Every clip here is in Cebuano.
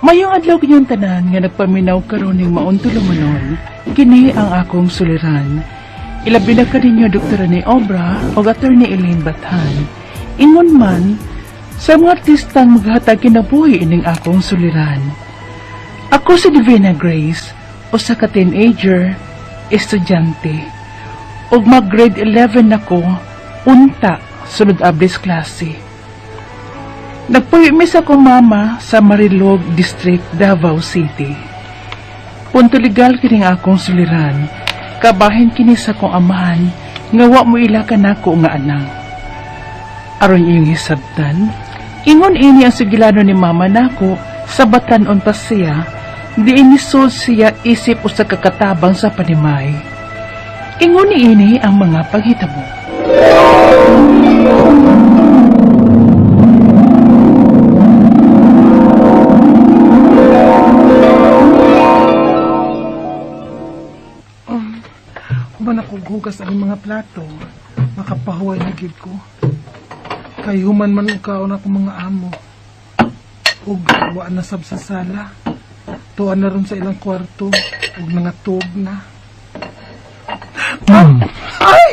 Mayong adlaw kinyong tanan nga nagpaminaw karon ning maong tulumanon, kini ang akong suliran. Ilabi na kaninyo Dr. Rene Obra o Attorney Elaine Bathan. Ingon man, sa mga artistang maghatag kinabuhi ining akong suliran. Ako si Divina Grace, usa ka teenager, estudyante. Ug mag grade 11 nako, unta sulod ablis klase. Nagpuyo mi sa akong mama sa Marilog District, Davao City. Punto legal kining akong suliran. Kabahin kini sa akong amahan nga wa mo ila kanako nga anak. Aron iyong hisabtan, ingon ini ang sigilano ni mama nako sa batan-on pa siya, diin nisod siya isip usa ka katabang sa panimay. Ingon niini ang mga paghitabo. Human ako hugas ang mga plato, makapahuway na gid ko. Kay human man kaon ako mga amo. Ug wa na sab sa sala. Tuan na ron sa ilang kwarto ug nangatog na. Ay!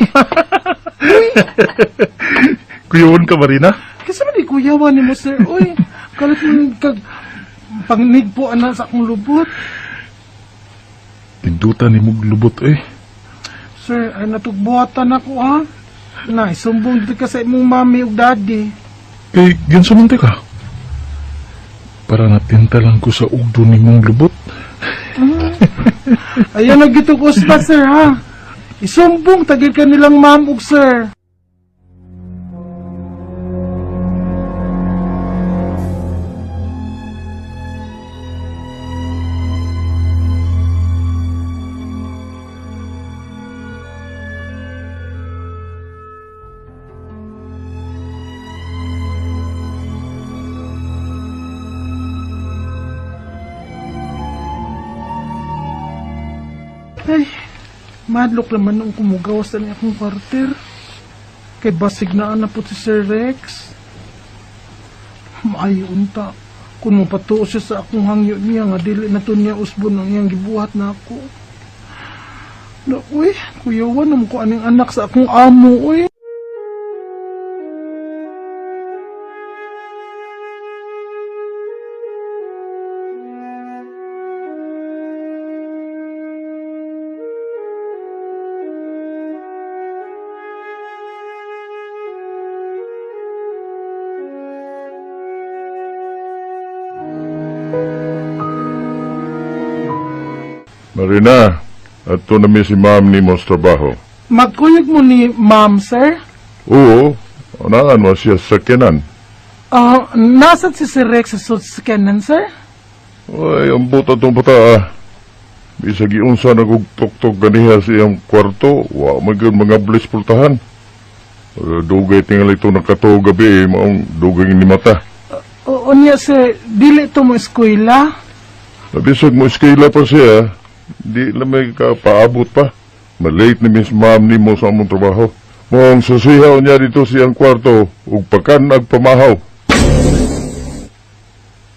Kuyawan ka, Marina? Kasi man di kuyawan nimo, sir. Uy, kalit mo kag pangnigpo ana sa akong lubot. Tindutan ni mong lubot eh. Sir, ay natugbuhatan ako ha. Na, isumbong dito ka sa imong mami ug daddy. Kay, ginsumunti ka. Para natinta lang ko sa ugdo ni mong lubot. Ayan ang gitong uspa, sir, ha? Isumbong, tagil ka nilang ma'am ug sir. Ay, madlok naman nung kumugaw sa niya akong kwarter. Kay basig na na po si Sir Rex. Maayo unta. Kung mapatuo siya sa akong hangyo niya, nga dili na to niya usbon ang iyang gibuhat na ako. Na, uy, kuyawan naman ko aning anak sa akong amo, uy. Marina, ato na mi si ma'am ni mo sa trabaho. Magkuyog mo ni ma'am, sir? Oo, naan mo siya sa sakyanan. Ah, nasa si Sir Rex sa sasakyanan, sir? Ay, ang buta itong bata ah. Bisag iunsa nagugtok-tok ganiha sa iyang kwarto, wa man gyud mga bliss pultahan. Dugay tingali ito nakatuo gabi, eh, maong dugay ni mata. Oo niya, sir. Dili to mo eskwela. Nabisag mo eskwela pa siya, di lang may kapaabot pa. Malate ni Miss Ma'am ni mo sa among trabaho. Maong susihaw niya dito siyang kwarto, ug pakan agpamahaw.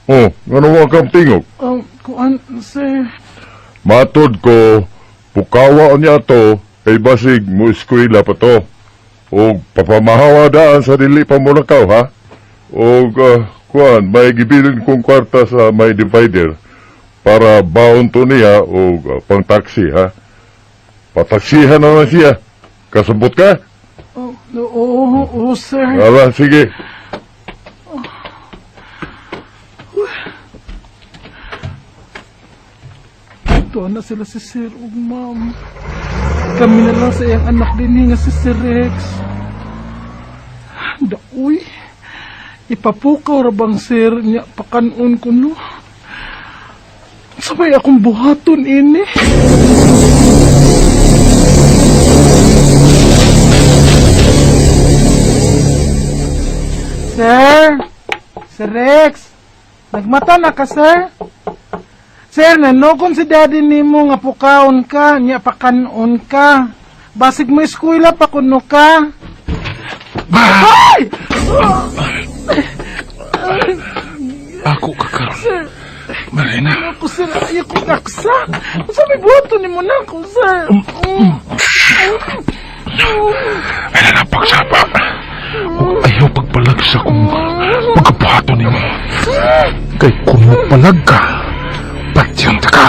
Oh, ngano wa kang tingog? Kuan, sir. Matod ko, pukawa niya to, kay basig mo eskwela pa to. Og papamahawa daan sa dili pa mo lakaw, ha? Og kuan, may gibilin kong kwarta sa may divider para baon to niya og pang taxi, ha? Pataksihan na lang siya. Kasabot ka? Oh, oo, oo, sir. Ala, sige. Ito na sila si sir ug ma'am. Kami na lang sa iyang anak din nga si Sir Rex. Daoy. Ipapukaw ra bang sir niya pakanon ko no. Sabay akong buhaton ini. Sir! Sir Rex! Nagmata na ka, sir? Sir, nanogon si daddy nimo nga pukaon ka, niya pakanon ka. Basig mo eskwela pa kuno ka. Ay! Ako ka karon. Marina. Ako, sir, ayaw ko daksa. Unsa may buhaton nimo nako, sir? Ay na pagsapa. Ug ayaw pagpalag sa kong pagkabuhaton nimo. Kay kung palag ka, patyon ta ka.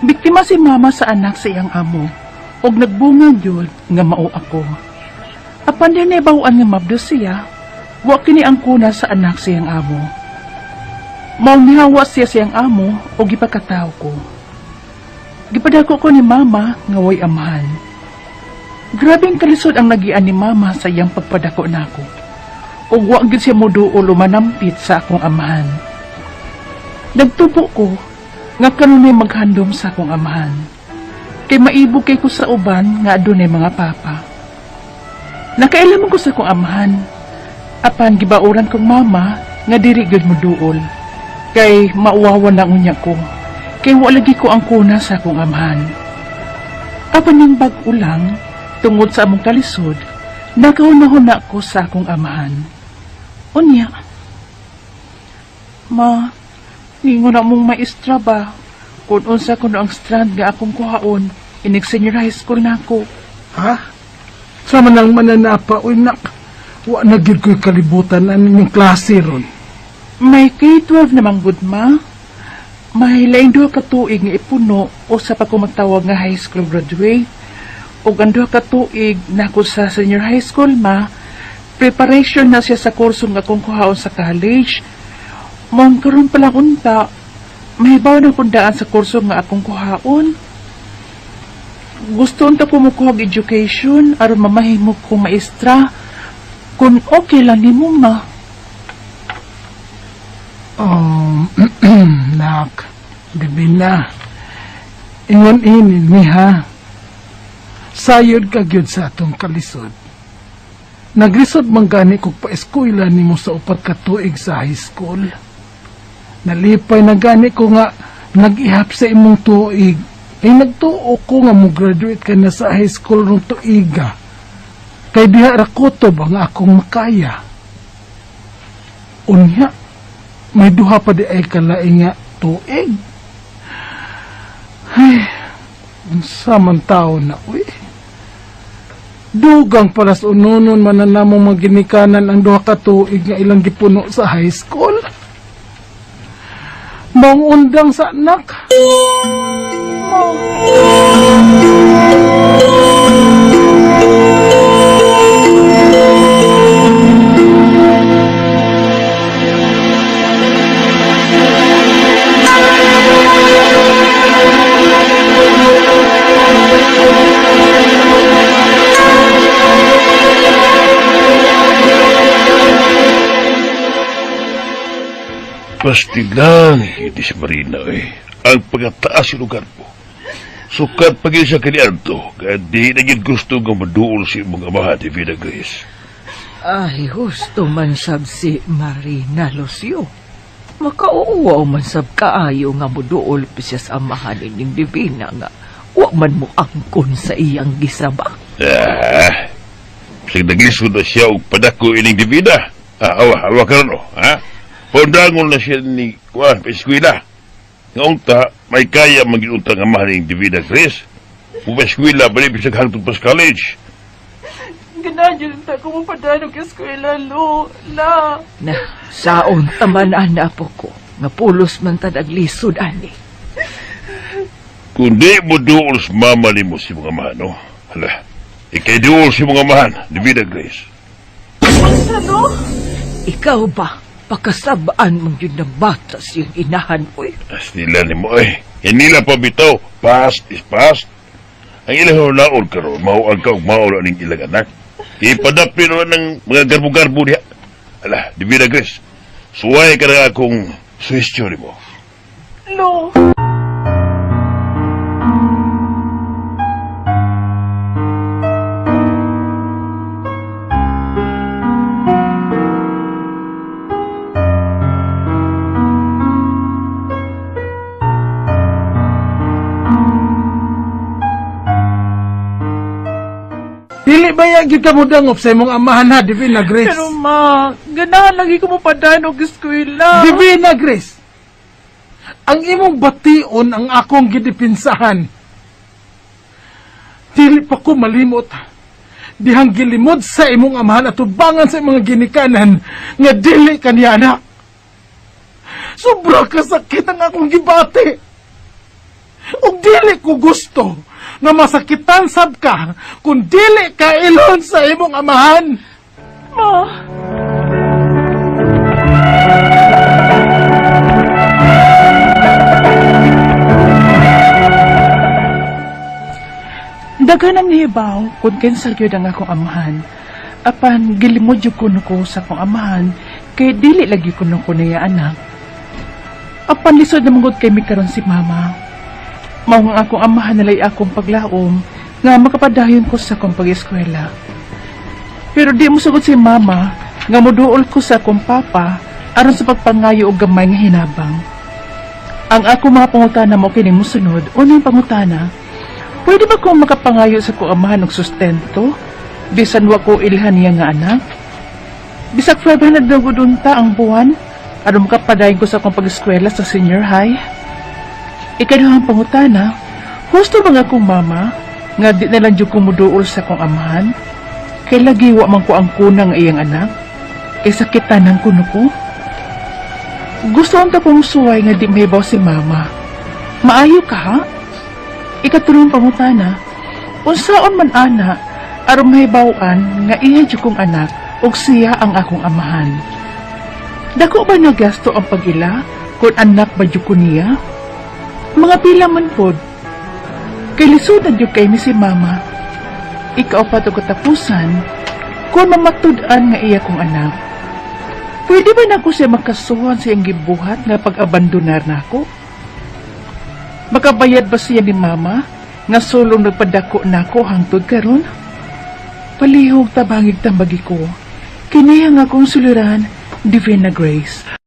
Biktima si mama sa anak sa iyang amo, og nagbunga gyud nga mao ako. Apan din nabaw-an nga mabdos siya, wa kini ang kuna sa anak sa iyang amo. Mao nihawa siya sa iyang amo og gipakataw ko. Gipadako ko ni mama nga way amahan. Grabeng kalisod ang nagian ni mama sa iyang pagpadako nako. Ug wa gyud siya moduol o manampit sa akong amahan. Nagtubo ko nga kanunay maghandom sa akong amahan. Kay maibog kay ko sa uban nga adunay mga papa. Nakailaman ko sa akong amahan. Apan gibauran kong mama nga diri gyud moduol. Kay mauwawan lang unya ko. Kay wa lagi ko ang kuna sa akong amahan. Apan ning bag-o lang, tungod sa among kalisod, nakahuna-huna ko sa akong amahan. Unya, ma, ningon na mong maestra ba? Kung unsa kuno ang strand nga akong kuhaon, inig senior high school na ako. Ha? Sa man ang mananapa, uy nak. Wa na gyud ko'y kalibutan ang inyong klase ron. May K-12 namang gud ma. May laing duha ka tuig nga ipuno o sa pagkumatawag nga high school graduate. Ug ang duha ka tuig nako sa senior high school ma, preparation na siya sa kurso nga akong kuhaon sa college. Mong karon pa lang unta, mahibaw na kung daan sa kurso nga akong kuhaon. Gusto unta ko mukuha og education aron mamahimo ko maestra. Kung okay lang nimo ma. Nak, gabi na. Ingon ini ni ha. Sayod ka gyud sa atong kalisod. Naglisod man gani kog paeskwela nimo sa upat ka tuig sa high school. Nalipay na gani ko nga nag-ihap sa imong tuig. Ay nagtuo ko nga mo graduate ka na sa high school rong tuiga. Kay diha ra kutob ang akong makaya. Unya, may duha pa di ay kalaing nga tuig. Ay, unsa man tao na, uy. Dugang pala sa ununon man na namong maginikanan ang duha ka tuig nga ilang gipuno sa high school. Maong undang sa anak. Pastilan, hindi si Marina eh. Ang pagkataas sa lugar mo. Sukat pag siya kaniadto, kaya di na gid gusto nga maduol si imong amahan ni Vida Grace. Ay, husto man sab si Marina Lucio. Makauuwaw man sab kaayo nga muduol pa siya sa amahan ining Divina nga wa man mo angkon sa iyang gisaba. Ah, sig naglisod na siya og padako ining Divina. Ah, awa, awa karon oh, ha? Paundangon na siya ni kuan pa eskwela. Nga unta, may kaya magiunta nga amahan ining Divina Grace. Mupa eskwela, bali bisag hangtod pa sa college. Ganahan ta ko mapadanog eskwela, lo. La. Na, saon taman ana po ko nga pulos man ta naglisod ani. Kung di mo duol sa mama ni mo si mga amahan, no? Hala, ikay duol si mga amahan, Divina Grace. Ano? Ikaw ba pakasabaan mong yun ng bata siyang inahan oy? As nila ni mo eh. Yan nila pa bitaw. Past is past. Ang ilang naon karon, mao ang kaugmao na ning ilang anak. Ipadapin naman ng mga garbo-garbo niya. Ala, Divina Grace, suway ka na akong suwestyon mo. Lo. Dili ba ya gyud ka mo dangop sa imong amahan ha, Divina Grace? Pero ma, ganahan lagi ko mopadayon og eskwela. Divina Grace, ang imong bation ang akong gidipinsahan. Dili pa ko malimot dihang gilimod sa imong amahan at tubangan sa imong mga ginikanan nga dili kaniya anak. Sobra kasakit ang akong gibati. Ug dili ko gusto nga masakitan sab ka kung dili ka ilon sa imong amahan. Ma. Daghan ang nihibaw kung kinsa gyud ang akong amahan. Apan gilimod jud kuno ko sa akong amahan kay dili lagi kuno ko niya anak. Apan lisod na manggod kay mi karon si mama. Mao nga akong amahan nalay akong paglaom nga makapadayon ko sa akong pag-eskwela. Pero di mo sugot si mama nga moduol ko sa akong papa aron sa pagpangayo og gamay nga hinabang. Ang ako mga pangutana mo kini mosunod, unang pangutana, pwede ba kong makapangayo sa akong amahan og sustento? Bisan wa ko ilhan niya nga anak? Bisag 500 na gud unta ang buwan aron makapadayon ko sa akong pag-eskwela sa senior high? Ikaduhang pangutana, husto ba nga akong mama nga di na lang jud ko moduol sa akong amahan? Kay lagi wa man ko ang kunang iyang anak. Kay sakitan ang kuno ko. Gusto ang kong suway nga di mahibaw si mama. Maayo ka ha? Ikatulong pangutana, unsaon man ana aron mahibaw-an nga iya jud kong anak ug siya ang akong amahan. Dako ba nagasto ang pag-ila kung anak ba jud ko niya? Mga pila man pod. Kay lisod na jud kay ni si mama. Ikaapat og katapusan, kung mamatud-an nga iya kong anak, pwede ba nako siya makasuhan sa iyang gibuhat nga pag-abandonar nako? Makabayad ba siya ni mama nga sulong nagpadako nako hangtod karon? Palihog tabangig tambagi ko. Kini ang akong suliran, Divina Grace.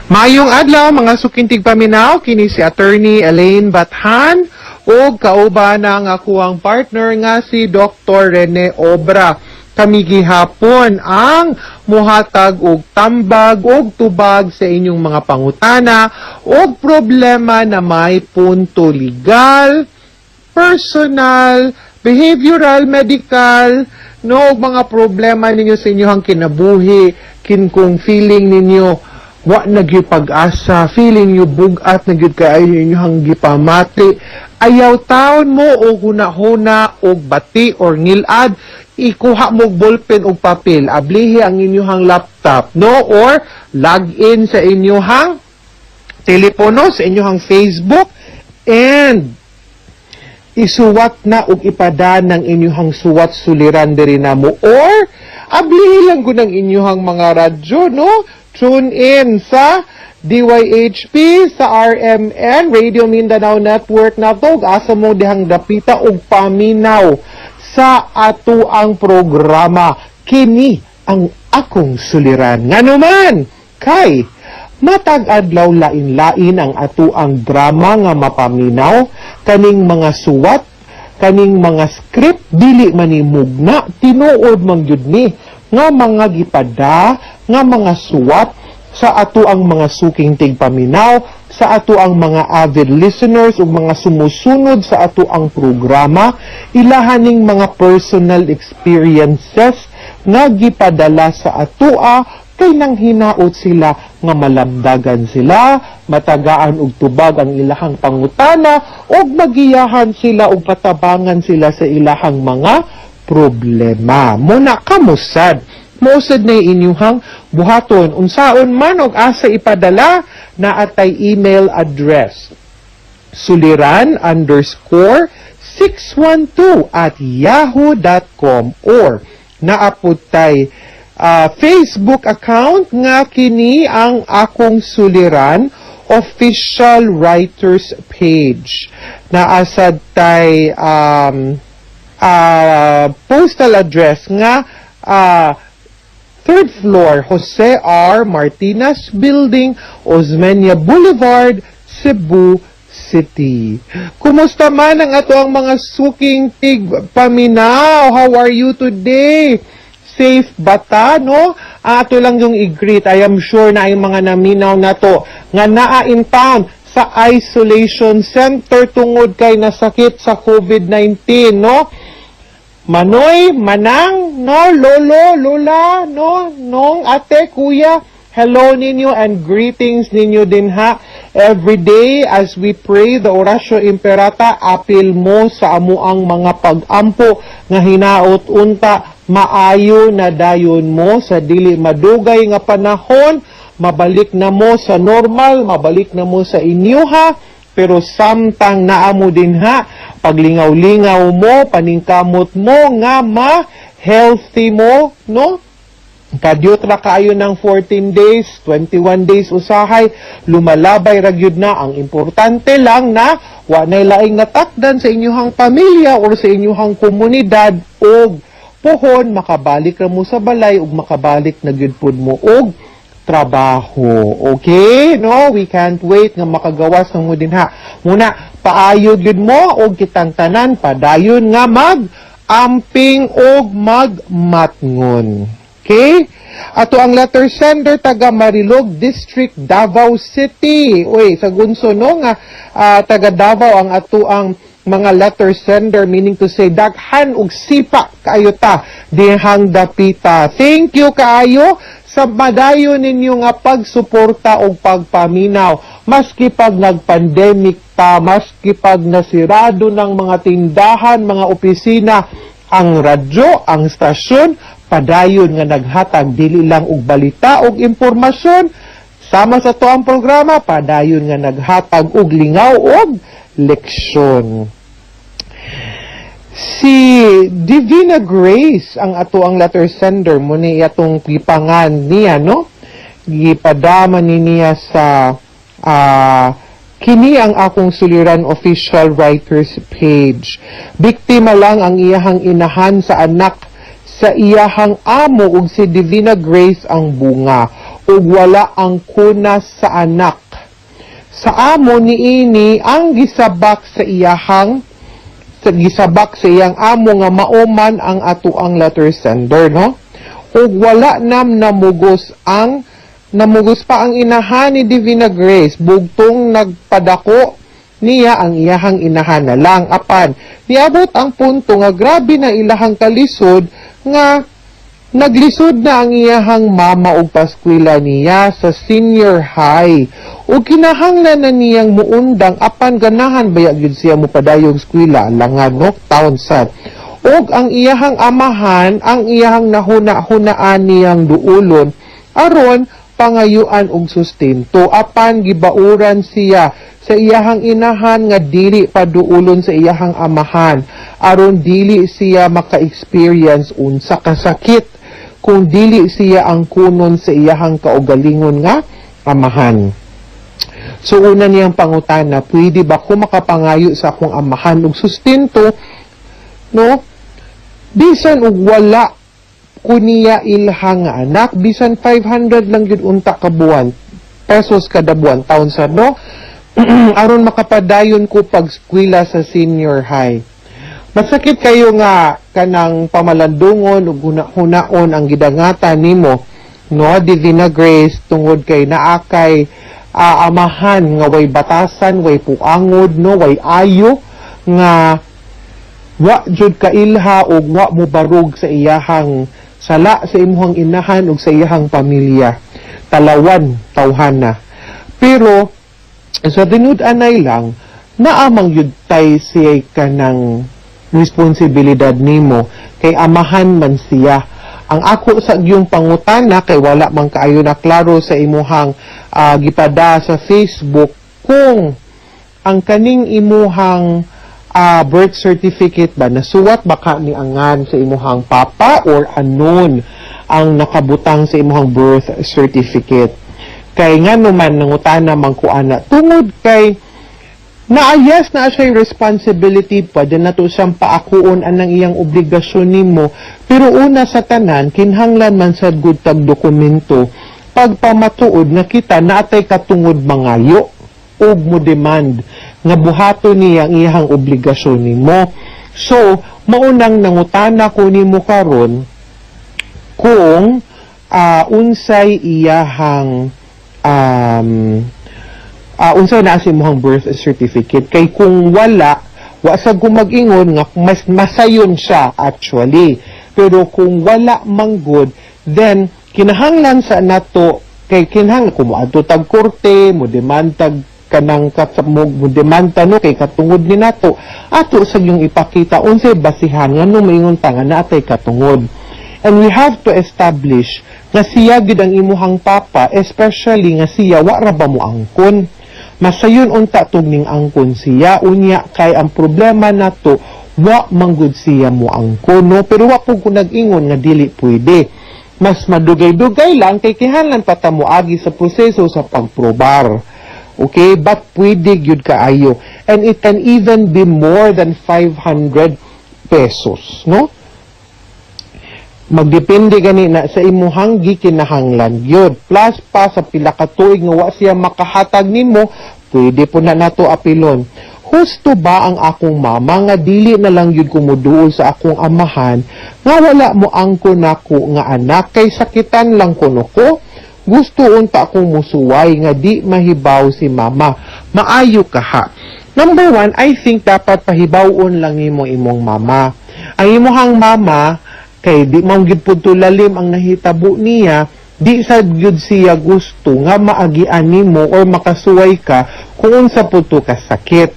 Maayong adlaw mga suking tigpaminaw, kini si Attorney Elaine Bathan ug kauban ang akuang partner nga si Dr. Rene Obra. Kami gihapon ang muhatag og tambag og tubag sa inyong mga pangutana og problema na may punto legal, personal, behavioral, medical, no, og mga problema ninyo sa inyong kinabuhi, kin kung feeling ninyo wa na gyud pag-asa, feeling nyo bugat na gyud kaayo inyong gipamati, ayaw taon mo og huna-huna og bati or ngilad, ikuha mo og ballpen og papel, ablihi ang inyong laptop, no, or log in sa inyong telepono, sa inyong Facebook, and isuwat na og ipada ng inyong suwat suliran diri namo, or ablihi lang gud ang inyong mga radyo, no? Tune in sa DYHP, sa RMN, Radio Mindanao Network na to, asa mo dihang dapita og paminaw sa ato ang programa. Kini ang akong suliran. Nganuman, kay matag adlaw lain-lain ang ato ang drama nga mapaminaw, kaning mga suwat, kaning mga script, dili manimugna, tinuod man gyud ni nga mga gipada, nga mga suwat sa ato ang mga suking tigpaminaw, sa ato ang mga avid listeners ug mga sumusunod sa ato ang programa, ilahaning mga personal experiences nga gipadala sa atoa kay nang hinaot sila nga malamdagan sila, matagaan og tubag ang ilahang pangutana, ug magiyahan sila ug patabangan sila sa ilahang mga problema. Muna kamusad, mousad na inyuhang buhaton. Unsaon man og asa ipadala, naatay email address suliran_612@yahoo.com, or naapod tay Facebook account nga kini ang akong suliran official writers page. Naasad tay postal address nga 3rd floor, Jose R. Martinez Building, Osmeña Boulevard, Cebu City. Kumusta man ang ato ang mga suking tig paminaw? How are you today? Safe ba ta, no? Ang ato lang yung i-greet. I am sure na yung mga naminaw na to nga naa in town sa isolation center tungod kay nasakit sa COVID-19, no? Manoy, manang, no, lolo, lola, no, nong, ate, kuya, hello ninyo and greetings ninyo din ha. Every day as we pray the Oratio Imperata, apil mo sa amuang mga pag-ampo nga hinaot unta maayo na dayon mo sa dili madugay nga panahon, mabalik na mo sa normal, mabalik na mo sa inyuha, pero samtang naa mo din ha, paglingaw-lingaw mo, paningkamot mo nga ma healthy mo, no? Kadyot ra kaayo ng 14 days, 21 days usahay, lumalabay ra gyud na. Ang importante lang na wa nay laing natakdan sa inyuhang pamilya or sa inyuhang komunidad og pohon makabalik ra mo sa balay ug makabalik na gyud pud mo og trabaho. Okay? No, we can't wait nga makagawas na mo din ha. Muna, paayo gyud mo og kitang tanan padayon nga mag amping og magmatngon. Okay? Ato ang letter sender, taga Marilog District, Davao City. Uy, sa gunso, no, nga taga Davao ang ato ang mga letter sender, meaning to say daghan og sipa kaayo ta dihang dapita. Thank you kaayo sa madayon ninyo nga pagsuporta og pagpaminaw. Maski pag nag-pandemic ta, maski pag nasirado ng mga tindahan, mga opisina, ang radyo, ang stasyon, padayon nga naghatag dili lang og balita og impormasyon, sama sa to ang programa, padayon nga naghatag og lingaw og leksyon. Si Divina Grace ang ato ang letter sender mo ni atong gipangan niya, no? Gipadama ni niya sa Kini ang Akong Suliran official writers page. Biktima lang ang iyahang inahan sa anak sa iyahang amo ug si Divina Grace ang bunga ug wala ang kunas sa anak. Sa amo niini ang gisabak sa iyang amo nga mauman ang atoang letter sender, no? Ug wala nam namugos pa ang inahan ni Divina Grace bugtong nagpadako niya ang iyahang inahan na lang, apan niabot ang punto nga grabe na ilahang kalisod nga naglisod na ang iyahang mama og paskwela niya sa senior high ug kinahanglan na niyang muundang, apan ganahan baya gyud siya mopadayong eskwela langan, no, taon sad. Ug ang iyahang amahan ang iyahang nahuna-hunaan niyang duulon aron pangayuan og sustento, apan gibauran siya sa iyahang inahan nga dili paduulon sa iyahang amahan aron dili siya maka-experience unsa kasakit kung dili siya ang kunon sa iyahang kaugalingon nga amahan. So una niyang pangutana, pwede ba ko makapangayo sa akong amahan og sustento, no? Bisan og wala ko niya ilha nga anak, bisan 500 lang gyud unta ka buwan, pesos kada buwan, taon sa, no? Aron makapadayon ko pag-eskwela sa senior high. Masakit kayo nga kanang pamalandungon ug hunaon ang gidangatan nimo, no, Divina Grace, tungod kay naa kay amahan nga way batasan, way puangod, no, way ayo nga wa jud kailha og wa mo barog sa iyahang sala sa imuhang inahan ug sa iyahang pamilya. Talawan tawhana. Pero sa tinud-anay lang, naamang yud tay siya kanang responsibilidad nimo kay amahan man siya. Ang ako sa iyong pangutana kay wala man kaayo na klaro sa imuhang gipada sa Facebook kung ang kaning imuhang birth certificate ba nasuwat baka ni angan sa imuhang papa or anon ang nakabutang sa imuhang birth certificate. Kay nga naman nangutana man ko ana tungod kay na yes, na siya responsibility, pwede na to siyang paakuon anang iyang obligasyon nimo, pero una sa tanan kinahanglan man sad gud tag dokumento pagpamatuod nga kita naatay katungod mangayo ug mo demand. nga buhaton niya ang iyang obligasyon nimo. So, maunang nangutana ko nimo karon kung unsay iyahang unsay na sa imong birth certificate, kay kung wala, wa sa gumag-ingon nga mas masayon siya actually, pero kung wala manggod, then kinahanglan sa nato, kay kinahanglan kung moadto tag korte mo demand tag kanang mo, mo demanda, no, kay katungod ni nato, ato sa yung ipakita unsay basihan ngano maingon ta nga naatay katungod. And we have to establish nga siya gid ang imuhang papa, especially nga siya wa ra ba mo angkon. Masayon unta tugning angkon siya unya, kay ang problema nato, wa manggod siya mo angkon, no? Pero wa pud ko nag-ingon nga dili pwede. Mas madugay-dugay lang kay kinahanglan pa ta moagi sa proseso sa pagprobar. Okay, but pwede gyud kaayo. And it can even be more than 500 pesos, no? Magdepende gani na sa imuhang gikinahanglan gyud. Plus pa sa pila ka tuig nga wa siya makahatag nimo, pwede po na nato apilon. Husto ba ang akong mama nga dili na lang gyud kumuduol sa akong amahan nga wala mo angko nako nga anak, kay sakitan lang kuno ko? Gusto unta akong musuway nga di mahibaw si mama. Maayo ka ha. Number one, I think dapat pahibawon lang nimo imong mama. Ang imuhang mama, kay di man gyud pud lalim ang nahitabo niya, di sad gyud siya gusto nga maagian nimo or makasuway ka kung unsa pud to kasakit.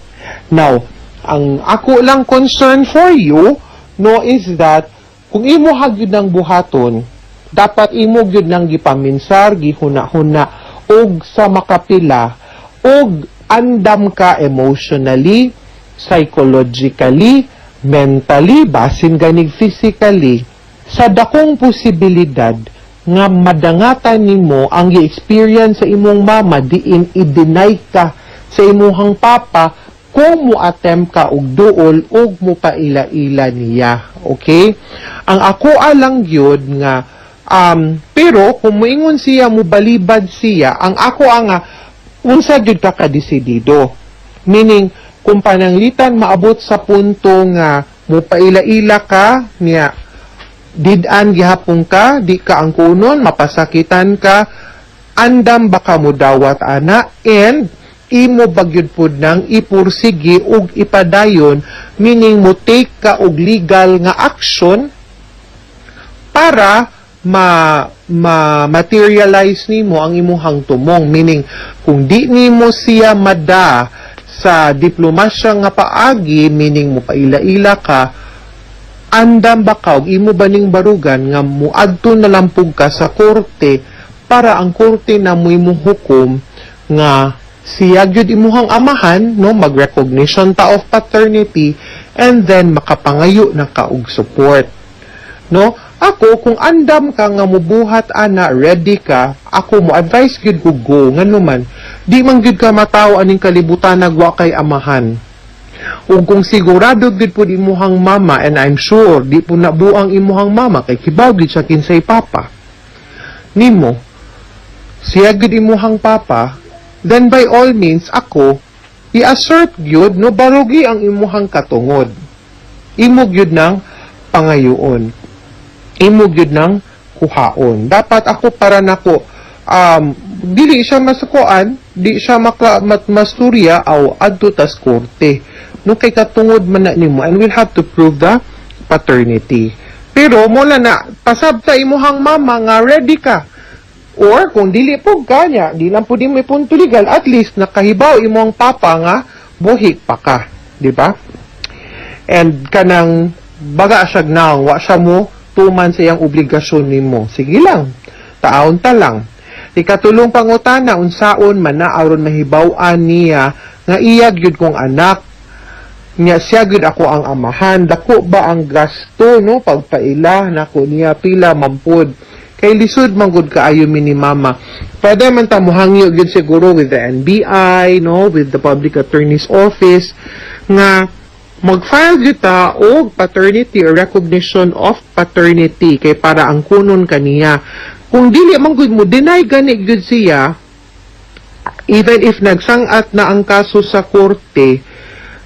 Now, ang ako lang concern for you, no, is that kung imo gyud ng buhaton, dapat imo gyud nang gipaminsar, gihuna-huna og sa makapila og andam ka emotionally, psychologically, mentally, basin ganig physically, sa dakong posibilidad nga madangatan nimo ang gi-experience sa imong mama diin i-deny ka sa imuhang papa kung mo attempt ka og duol og mo paila-ila niya. Okay, ang ako alang gyud nga pero kung moingon siya, mo balibad siya, ang ako ang nga unsa gyud ka kadesidido, meaning kung pananglitan maabot sa punto nga mo paila-ila ka niya, did-an gihapon ka, di ka angkunon, mapasakitan ka, andam baka mo dawat ana, and imo bagyod pud nang ipursige ug ipadayon, meaning mo take ka og legal nga action para ma materialize nimo ang imuhang tumong, meaning kung di nimo siya mada sa diplomasya nga paagi, meaning mo paila-ila ka, andam ba ka og imo ba ning barugan nga muadto na lang pug ka sa korte para ang korte na mo imong hukom nga siya gyud imuhang amahan, no, mag-recognition ta of paternity and then makapangayo na ka og support, no? Ako, kung andam ka nga mubuhat ana, ready ka, ako mo advice gyud ko, go. Ngano man di man gyud ka matawo aning kalibutan nagwa kay amahan. Ug kung sigurado gyud pud imuhang mama, and I'm sure di po nabuang imuhang mama kay kibaw gyud siya kinsay papa nimo, siya gyud imuhang papa, then by all means, ako i-assert gyud, no, barugi ang imuhang katungod. Imo gyud nang pangayoon, imo gyud nang kuhaon. Dapat ako, para nako, dili siya masukuan, di siya maka masturya aw adto tas korte, no, kay katungod man na nimo and we'll have to prove the paternity. Pero mula na pasabta imuhang mama nga ready ka, or kung dili po ka niya, di lang po di may punto legal, at least nakahibaw imong papa nga buhi pa ka, di ba? And kanang baga siya naong wa siya mo tuman sa iyang obligasyon nimo. Sige lang, taon ta lang. Ikatulong pangutana, unsaon man na aron mahibaw-an niya nga iya gyud kong anak niya, siya gyud ako ang amahan? Dako ba ang gasto, no, pagpaila nako niya? Pila mampud? Kay lisod man gud kaayo mi ni mama. Pwede man ta mohangyo gyud siguro with the NBI, no, with the public attorney's office nga mag-file gyud ta og paternity or recognition of paternity kay para ang kunon kaniya. Kung dili man gud mo deny gani gyud siya, Even if nagsangat na ang kaso sa korte,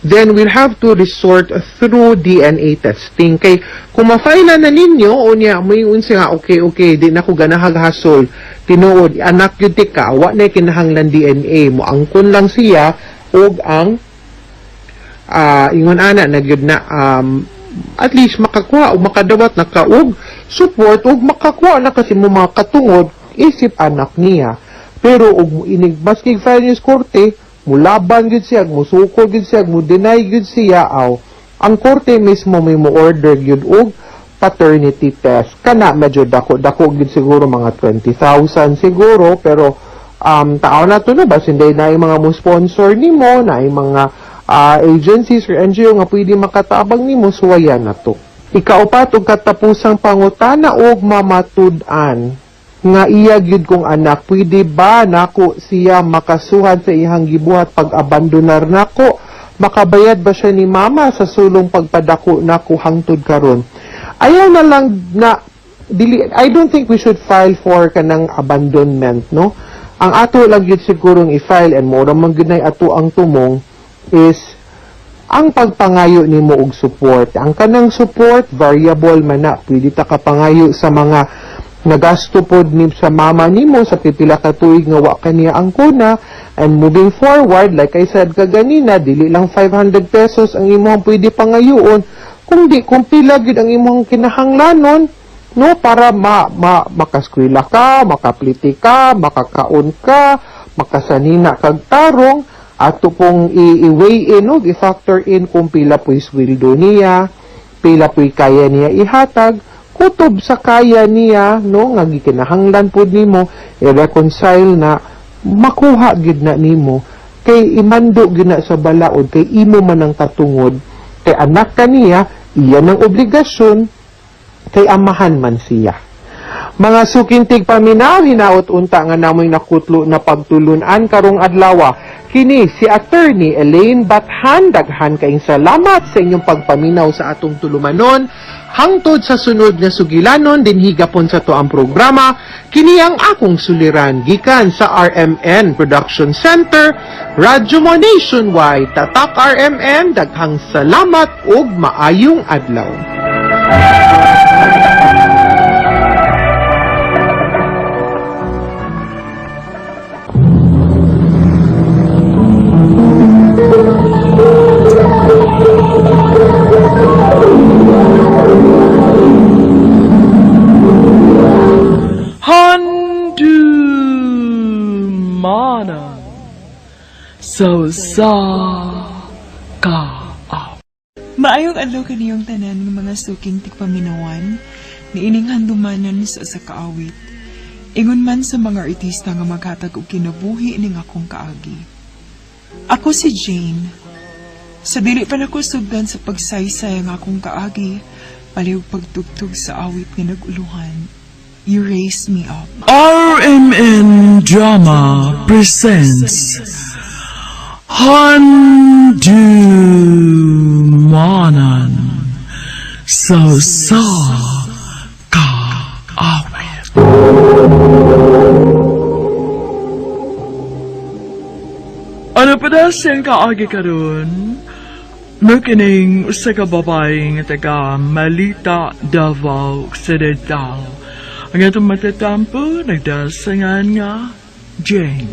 then we'll have to resort through DNA testing. Kay kung ma-file na ninyo, unya mo yung unsa nga, okay, okay, di na ko ganahag hasol. Tinuod, anak yun ti ka, wa na kinahanglan DNA mo. Angkon lang siya og ang ingon ana na gyud na at least makakuha o makadawat na ka og support og makakuha na kasi mo mga katungod isip anak niya. Pero og inig maski file niyo sa korte, mulaban gyud siya, musukol gyud siya, mo deny gyud siya, aw ang korte mismo may mo order gyud og paternity test. Kana medyo dako dako gyud siguro, mga 20,000 siguro, pero tao na to no ba sinday na yung mga mo sponsor nimo na yung mga agencies or NGO nga pwede makatabang nimo, suwayan na to. Ikaupat ug katapusang pangutana og mamatud-an nga iya gyud kong anak, pwede ba nako siya makasuhan sa iyang gibuhat pag-abandonar nako? Makabayad ba siya ni mama sa sulong pagpadako nako hangtod karon? Ayaw na lang na dili, I don't think we should file for kanang abandonment, no? Ang ato lang gyud sigurong i-file, and mo ra man gyud nay ato ang tumong, is ang pagpangayo nimo og support. Ang kanang support, variable man na. Pwede ta kapangayo sa mga nagasto pod ni sa mama nimo sa pipila ka tuig nga wa kaniya ang kuna, and moving forward, like I said kaganina, dili lang 500 pesos ang imong pwede pangayoon, kundi kung pila gyud ang imong kinahanglanon, no, para ma, ma makaskwela ka, makapliti ka, makakaon ka, makasanina kag tarong. Ato pong i-weigh in, no, i-factor in kung pila po'y sweldo niya, pila po'y kaya niya ihatag, kutob sa kaya niya, no, nga gikinahanglan pud nimo, i-reconcile na makuha gid na nimo, kay imando gid na sa balaod, kay imo man ang katungod, kay anak ka niya, iyan ang obligasyon, kay amahan man siya. Mga suking tigpaminaw, hinaot unta nga namoy nakutlo na pagtulunan karong adlawa. Kini si Attorney Elaine Bathan, daghan kaayong salamat sa inyong pagpaminaw sa atong tulumanon. Hangtod sa sunod nga sugilanon, dinhi gapon sa atuang programa, kini ang akong suliran gikan sa RMN Production Center, Radyo Mo Nationwide. Tatak RMN, daghang salamat ug maayong adlaw. Handumanan so sa ka. Maayong adlaw kaniyong tanan ng mga suking tigpaminawan, niining handumanan sa usa ka awit. Ingon man sa mga artista nga maghatag og kinabuhi ning akong kaagi. Ako si Jane. Sa dili pa nako sugdan sa pagsaysay ang akong kaagi, palihog pagtugtog sa awit nga nag-uluhan. You Raise Me Up. RMN Drama presents Handumanan sa sa kaawit. Ano pa daw siyang kaagi karon? Mukining usa ka babae nga taga Malita, Davao Occidental. Ang atong matatampo, nagdasangan nga Jane.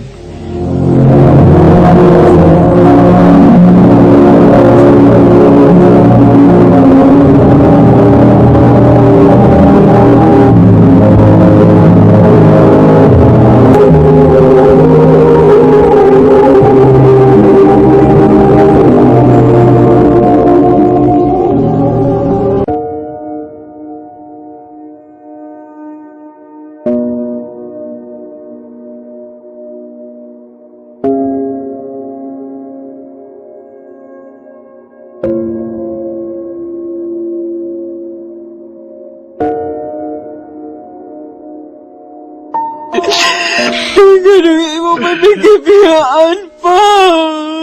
Ganun imo mabigibiyaan pa.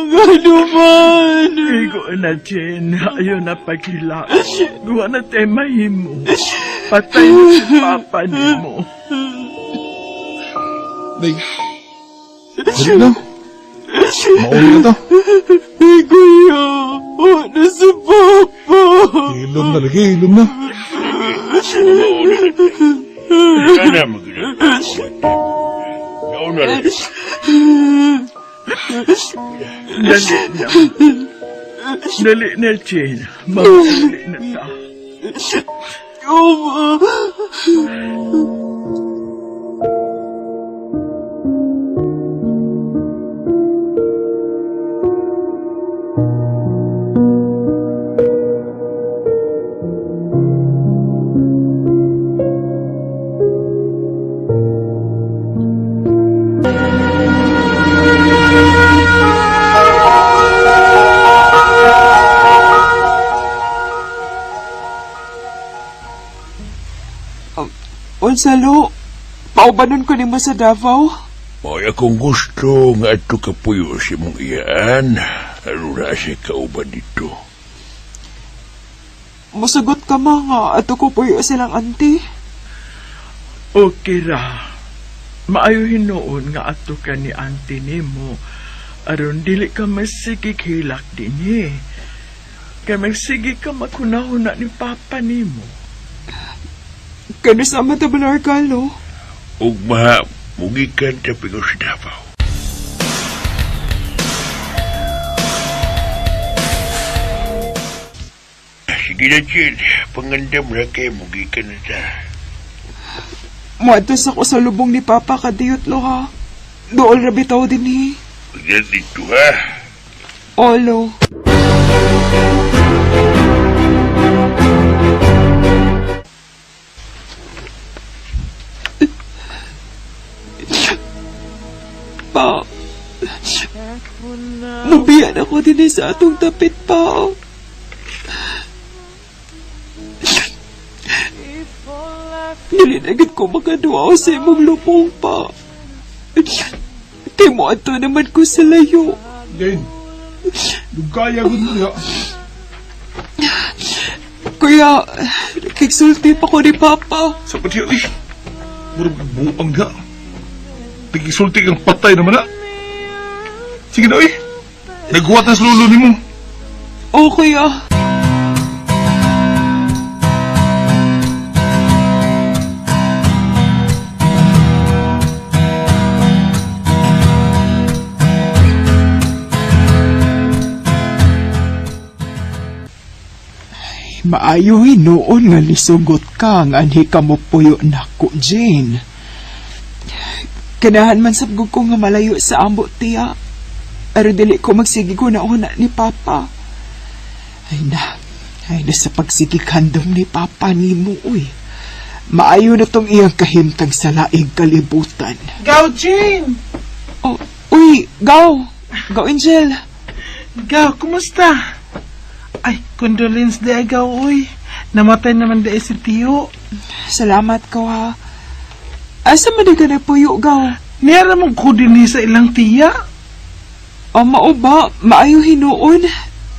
Gano man. Igo na, Jane. Ayaw na paghila. Duwa na tayo mahimo. Patay na si Papa nimo. Day. Dali na. Mauli na to. Kuya, na si Papa. Hilom na lagi, hilom na. Sana magina. Nauna na. Dali na. Dali na, Jane. Mauli na ta. Oh, ma. Unsa lo? Paubanon ko nimo sa Davao? Mo'y akong gusto nga ato kapuyo sa imong iyaan. Aron na siya kauban dito. Musugot ka ma nga ato ko puyo silang auntie. Okay ra. Maayo hinuon nga ato ka ni auntie nimo. Aron dili ka masigig hilak dinhi. Kay magsige ka maghunahuna ni papa nimo. Kano sa ama tabalar ka, lo? Ugma, mugikan ta pingo sa Davao. Sige na, Jill. Pangandam na kay mugikan na ta. Muadtos ako sa lubong ni Papa kadiyot, lo ha. Dool ra bitaw din eh. Pagyan dito, ha? Olo. Pa. Mubiyan ako din eh sa atong tapit pa. Dili na gid ko makaduaw sa imong lubong pa. Kay mo ato naman ko sa layo. Jane, dugaya gud mo diha. Kuya, nakigsulti pa ko ni Papa. Sa pa diha, eh. Murag buang diha. Tigisulti kang patay naman na. Sige na, eh. Naghuwat na sa lulo nimo. Oo, kuya. Maayo hinuon nga lisugot ka nga anhi ka mo puyo nako, Jane. Kanahan man sabgog ko nga malayo sa ambo, tiya. Pero dili ko magsige ko na una ni Papa. Ay na, ay na sa pagsigig handom ni Papa nimo, uy. Maayo na tong iyang kahimtang sa laing kalibutan. Gaw, Jane! Oh, uy, Gaw! Gaw, Angel! Gaw, kumusta? Ay, condolence di ay gaw, uy. Namatay naman di ay si Tiyo. Salamat ko, ha. Asa man di ka nagpuyo, Gaw? Niyara mong ko din sa ilang tiya. O, mao ba? Maayo hinuon.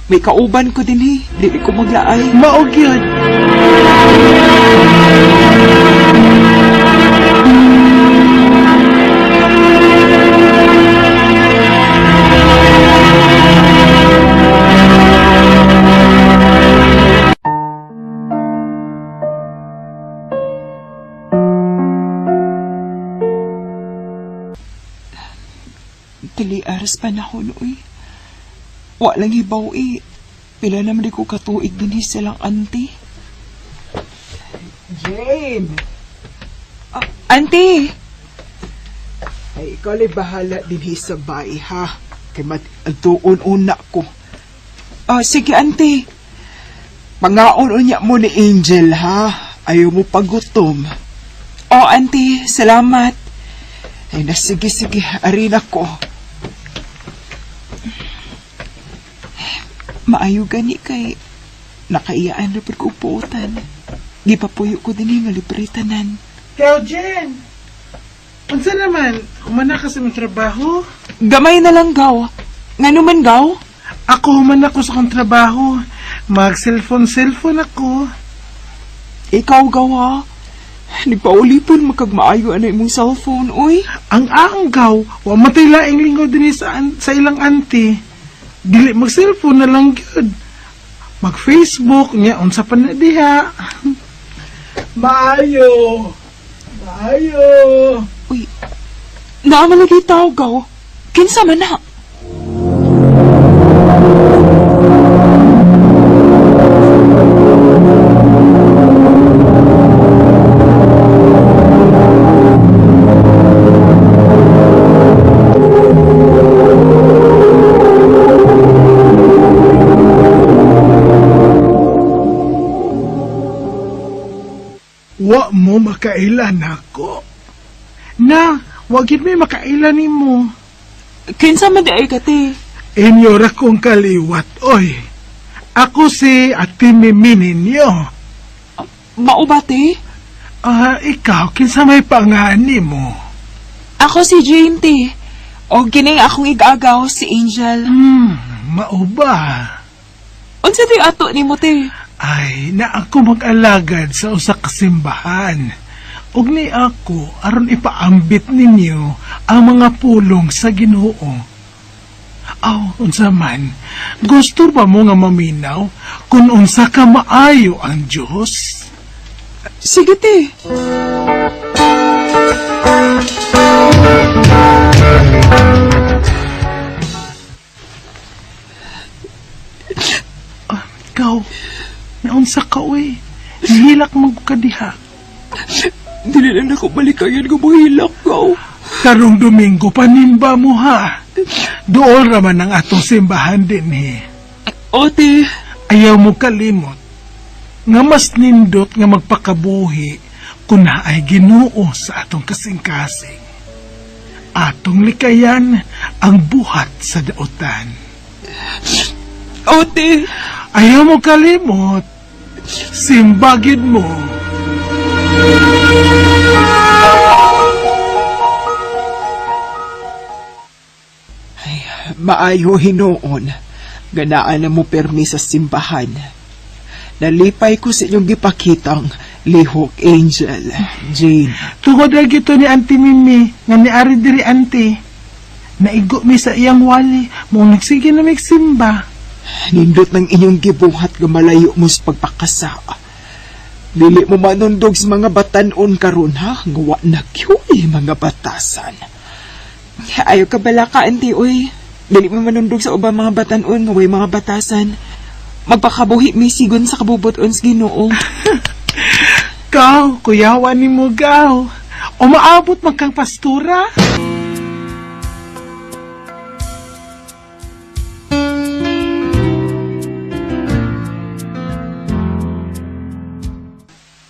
May kauban ko din, eh. Dili ko maglaay. Maog yun. Dili aras panahon, uy. Walang hibaw, eh. Pila naman di ko katuig din eh, silang auntie. Jane! Ah, auntie! Ay, ikaw lay bahala din sa bahay, ha? Kay mat-altuon una ko. Ah, sige, auntie. Pangaon unya mo ni Angel, ha? Ayaw mo pagutom. Oh, auntie, salamat. Ay na, sige, sige, arina ko. Maayo gani kay nakaiyaan na pud ko puotan. Gipapuyo ko din eh, nga libre tanan. Gaw, Jane! Unsa naman? Humana ka sa imong trabaho? Gamay na lang gaw. Ngano man gaw? Ako human ako sa akong trabaho. Mag-cellphone-cellphone ako. Ikaw gaw ha. Nagpaulipon makagmaayo ana imong cellphone, oy. Ang anggaw, wa matay laing linggo dinhi sa ilang auntie. Dili mag cellphone na lang gyud. Mag Facebook niya unsa pa na diha. Maayo. Maayo. Uy, naa man lagi tao gaw. Kinsa man na? Wa mo makaila nako. Na, wa gyud may makaila nimo. Kinsa man di ay kate? Inyo ra kong kaliwat, oy. Ako si Ate Mimi ninyo. Mao ba te? Ah, ikaw, kinsa may pangani mo? Ako si Jane te. O kining akong igagaw si Angel. Mao ba? Unsa di ato nimo te? Ay, na ako mag-alagad sa usa ka simbahan. Ug ni ako aron ipaambit ninyo ang mga pulong sa Ginoo. Aw, unsa man, gusto ba mo nga maminaw kung unsa ka maayo ang Dios? Sige te. Ah, ikaw, naunsa ka uy. Nihilak man ko ka diha. Dili lang ako balikayan nga mohilak gaw. Karong Domingo, panimba mo ha. Dool raman ang atong simbahan din eh. Ote, Ayaw mo kalimot nga mas nindot nga magpakabuhi kung naay Ginoo sa atong kasing-kasing. Atong likayan ang buhat sa daotan. ote. Ayaw mo kalimot, simbagid mo. Maayo hinuon. Ganaan na mo permi sa simbahan. Nalipay ko sa inyong gipakitang lihok angel, Jane. Tungod lagi to ni Auntie Mimi, nga ni Ari diri Auntie. Naigo mi sa iyang wali, mo nagsige na simba. Nindot ng inyong gibuhat nga malayo mo sa pagpakasa. Dili mo manundog sa mga batanon karon ha, nga wa na gyud mga batasan. Ayaw ka bala ka, auntie, uy. Dili mo manundog sa ubang mga batanon nga way mga batasan. Magpakabuhi mi sigon sa kabubuton sa Ginoo. Gaw, kuyawan ni mo gaw. Umaabot man kang pastura.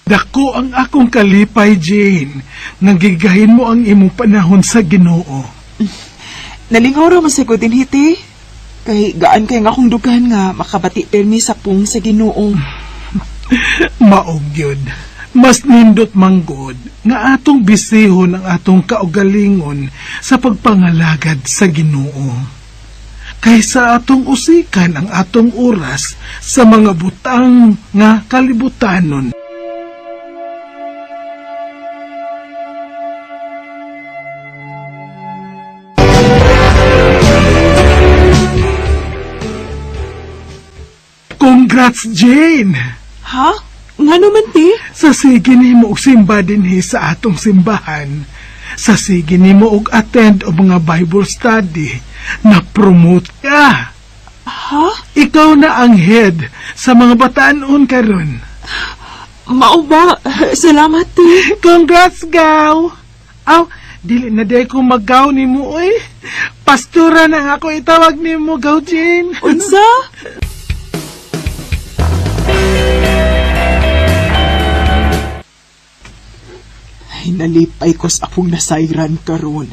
Dako ang akong kalipay, Jane. Nga gigahin mo ang imong panahon sa Ginoo. Nalingaw ra man sa ko din hiti. Kay gaan kay nga akong dugan nga makabati permi sa pung sa Ginoo. Maog yun. Mas nindot manggod nga atong bisihon ang atong kaugalingon sa pagpangalagad sa Ginoo. Kaysa atong usikan ang atong oras sa mga butang nga kalibutanon. Congrats, Jane! Ha? Nga naman ti? Sa sige nimo og simba dinhi sa atong simbahan. Sa sige nimo og attend og mga Bible study, na promote ka. Ha? Ikaw na ang head sa mga batanon karon. Mao ba? Salamat ti. Congrats, gaw! Aw, dili na day ko maggaw nimo oy. Pastura na nga ako itawag nimo, Gaw Jane. Unsa? Ay, nalipay ko sa akong nasayran karon.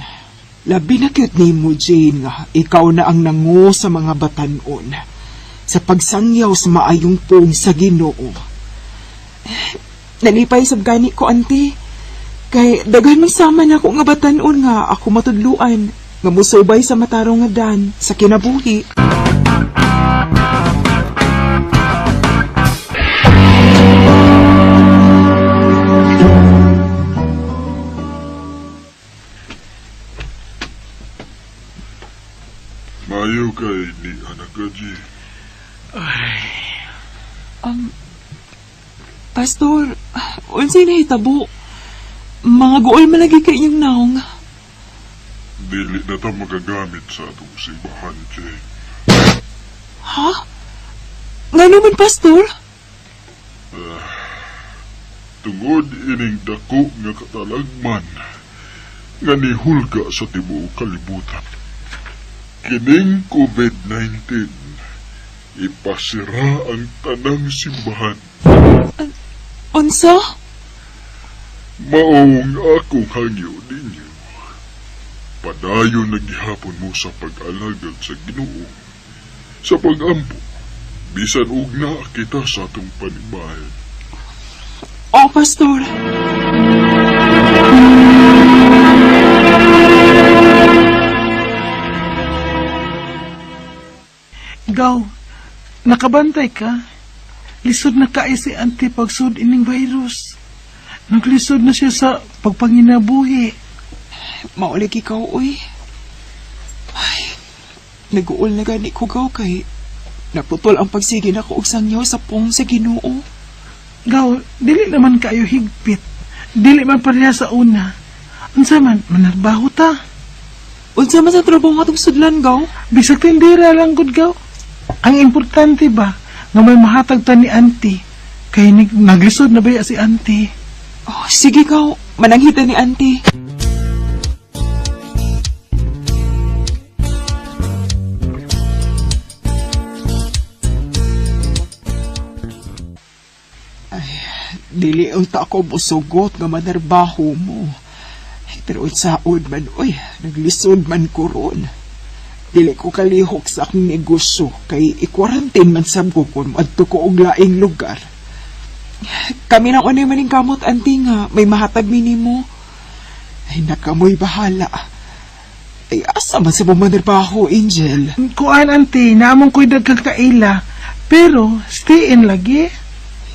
Labi na cute nimo, Jane, nga ikaw na ang nango sa mga batanon. Sa pagsangyaw sa maayong pong sa Ginoo. Nalipay sab gani ko, ante. Kay daghan man sama na ako nga batanon nga ako matudluan nga musubay sa matarong nga dan sa kinabuhi. kay ni anak ka, G. Pastor, unsay nahitabo? Mga guol man lagi kay inyong naong. Dili na ta magagamit sa atong simbahan, Jane. Ha? Ngano man, Pastor? Tungod ining dako nga katalagman nga nihulga sa tibuok kalibutan. Kining COVID-19 ipasira ang tanang simbahan. Unsa? Maong akong hangyo ninyo. Padayon na gihapon mo sa pag-alagad sa Ginoo. Sa pag-ampo, bisan og naa kita sa atong panibahay. Oh, Pastor. Gaw, nakabantay ka. Lisod na kaay si auntie pagsud ining virus. Naglisod na siya sa pagpanginabuhi. Maulig ikaw, uy. Ay, naguol na gani ko gaw kay naputol ang pagsige nako og sangyaw sa pong sa Ginoo. Gaw, dili naman kayo higpit. Dili man pareha sa una. Unsa man, manarbaho ta. Unsa man sa trabaho atong sudlan gaw? Bisag tindera lang gud gaw. Ang importante ba nga may mahatag ta ni auntie. Kay naglisod na ba si auntie? Oh, sige gaw, mananghita ni auntie. Ay, dili unta ako musugot nga manarbaho mo. Ay, pero unsaon man, uy, naglisod man ko ron. Dili ko kalihok sa akong negosyo kay i-quarantine man sab ko kung moadto ko og laing lugar. Kami na unay maning kamot, auntie nga. May mahatag mi nimo. Ay, nakamoy bahala. Ay, asa man sa bumanarbaho, Angel? Kuan auntie, naamong ko'y daghang kaila. Pero stay in lagi.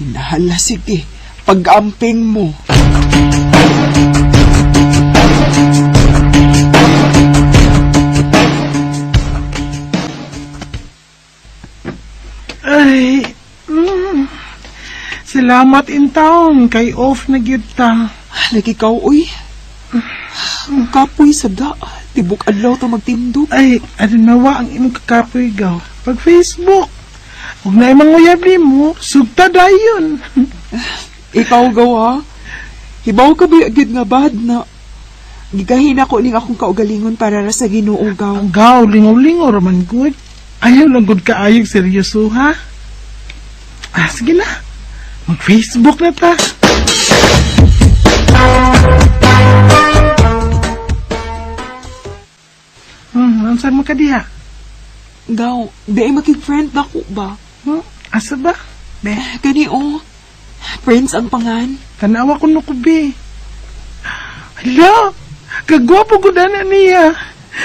Hinahala, sige. Pag-amping mo. Ay, Salamat in town kay off na gyud ta. Lagi ikaw, uy. Ang kapoy sa da. Tibok adlaw to magtindog. Ay, adinawa ang imong kakapoy gaw. Pag Facebook. Ug naay manguyab nimo, sugta dayon. Ikaw gawa. Hibaw ka ba agad nga bad na gigahina ko ning akong kaugalingon para ra sa Ginoo gaw. Ang gaw, lingaw-lingaw raman gud. Ayaw lang gud kaayog seryoso ha. Ah, sige na. Mag-Facebook na ta. Unsan mo ka diha? Gaw, di ay makig-friend na ko ba? Asa ba? Be, Gani oh. Prince ang pangan. tanawa ko no ko be. Hala, kagwapo ko na niya.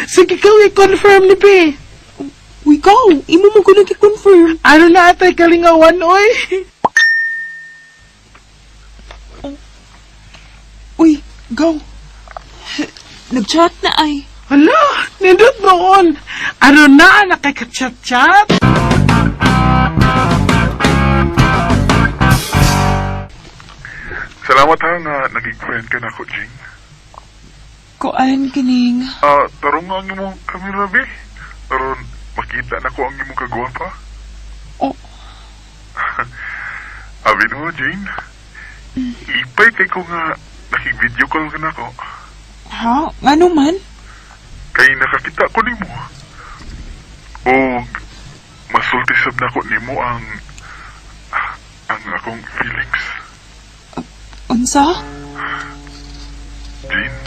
Sige ka, i-confirm ni be. Uy, gaw, imo mo ko nag-confirm. Ano na atay kalingawan, oy? Uy, gaw. Nag-chat na ay. Hala, nindot noon. Ano na, nakikachat-chat? Salamat ha nga naging friend ka na ko, Jing. Kuan kining. Ah, tarong nga ang imong kamera, be. Aron, makita na ko ang imong kagwapa. Oh. Abi no, Jane. Ipay kay ko nga nakig-video call ka na ko. Ha? Ngano man? Kay nakakita ko nimo. O masulti sab nako nimo ang akong feelings. Unsa? Jane,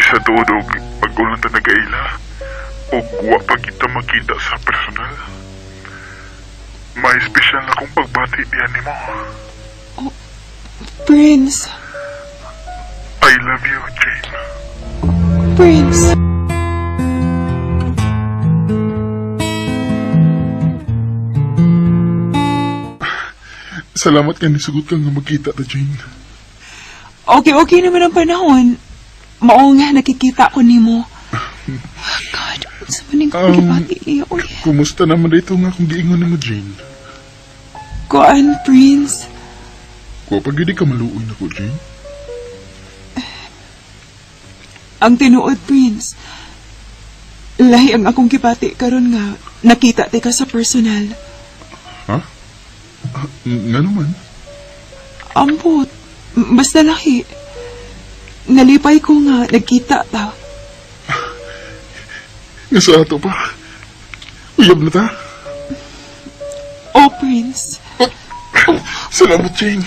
isa tuod og pag-ulan ta nagaila og wa pa kita makita sa personal. May espesyal na kong pagbati diyan nimo. Prince. I love you, Jane. Prince. Salamat kay nisugot ka nga magkita ta, Jane. Okay, okay naman ang panahon. Mao nga nakikita ko nimo. God, Unsa man ning akong gibati niya, oy. Kumusta naman dito nga akong giingon nimo, Jane? Kuan, Prince. Kuha pag ka maluoy na ko, Jane. Ang tinuod, Prince. Lahi ang akong gibati karon nga nakita ti ka sa personal. Ha? Ah, nga naman. Ambot. Basta lahi. Nalipay ko nga nagkita ta. Nga sa ato pa. Uyab na ta. Oh, Prince. Salamat, Jane.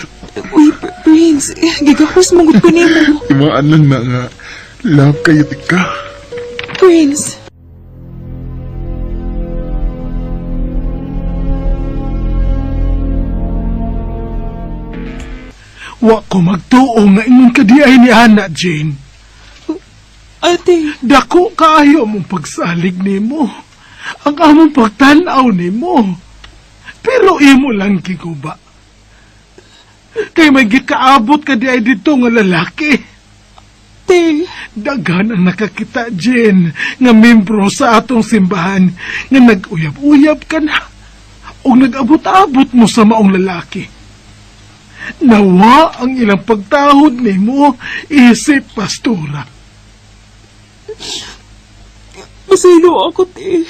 Uy, Prince. Gigahos mong ko nimo. Imaan lang na nga. Love kayo ka. Prince. Wa ko magtuo nga ingon ka di ay ni Ana, Jane. Ate. Dako kaayo mong pagsalig nimo. Ang among pagtan-aw nimo. Pero imo lang giguba. Kay may gikaabot ka di ay dito nga lalaki. Ate. Daghan ang nakakita, Jane, nga membro sa atong simbahan nga nag-uyab-uyab ka na o nag-abot-abot mo sa maong lalaki. Nawa ang ilang pagtahod nimo isip pastora. Masilo ako, te.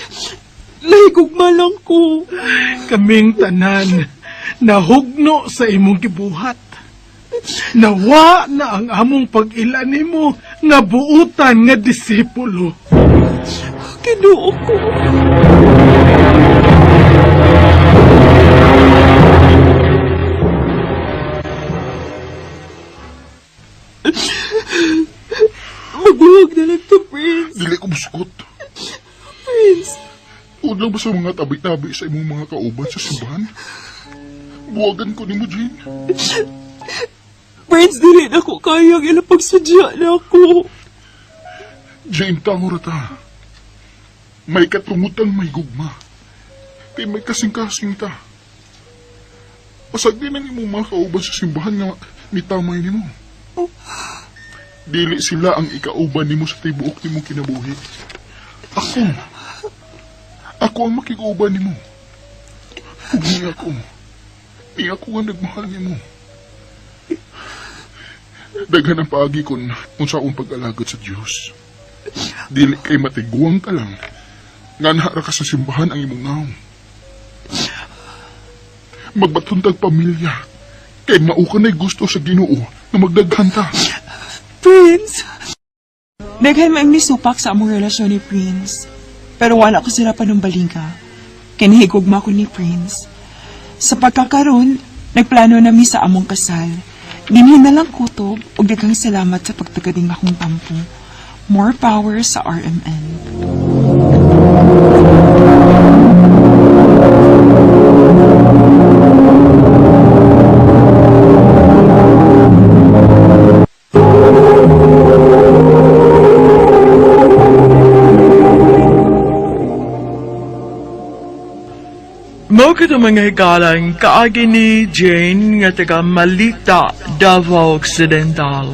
Lahigugma lang ko. Kaming tanan nahugno sa imong gibuhat. Nawa na ang among pag-ila nimo nga buutan nga disipulo. Ginoo ko. Magbuhag na lang to, Prince. Dili ko musugot. Prince. Huwag lang ba sa mga tabi-tabi sa imong mga kauban sa simbahan? Buwagan ko nimo, Jane. Prince, dili na ko kaya ang ilang pagsadya na ako. Jane, tao ra ta. May katungutang may gugma. Kay may kasing-kasing ta. Pasag din ang imong mga kauban sa simbahan nga nitamay nimo. Dili sila ang ikauban nimo sa tibuok nimong kinabuhi. Ako. Ako ang makikauban nimo. Ug ni ako. Ni ako nga nagmahal nimo. Daghan ang paagi kon unsa akong pag-alagad sa Dios. Dili kay matiguang ka lang. Nga nahara ka sa simbahan ang imong naong. Magbatuntag pamilya. Kay mao ka na'y gusto sa Ginoo nga magdaghan ta. Prince! Daghan man nisupak sa among relasyon ni Prince. Pero wala ko sila panumbalinga. Kinahigugma ko ni Prince. Sa pagkakaroon, nagplano nami sa among kasal. Dinhin na lang kutob ug daghang salamat sa pagtagading akong tampo. More power sa RMN. Mao kato mga higalan, kaagi ni Jane nga taga Malita, Davao Occidental.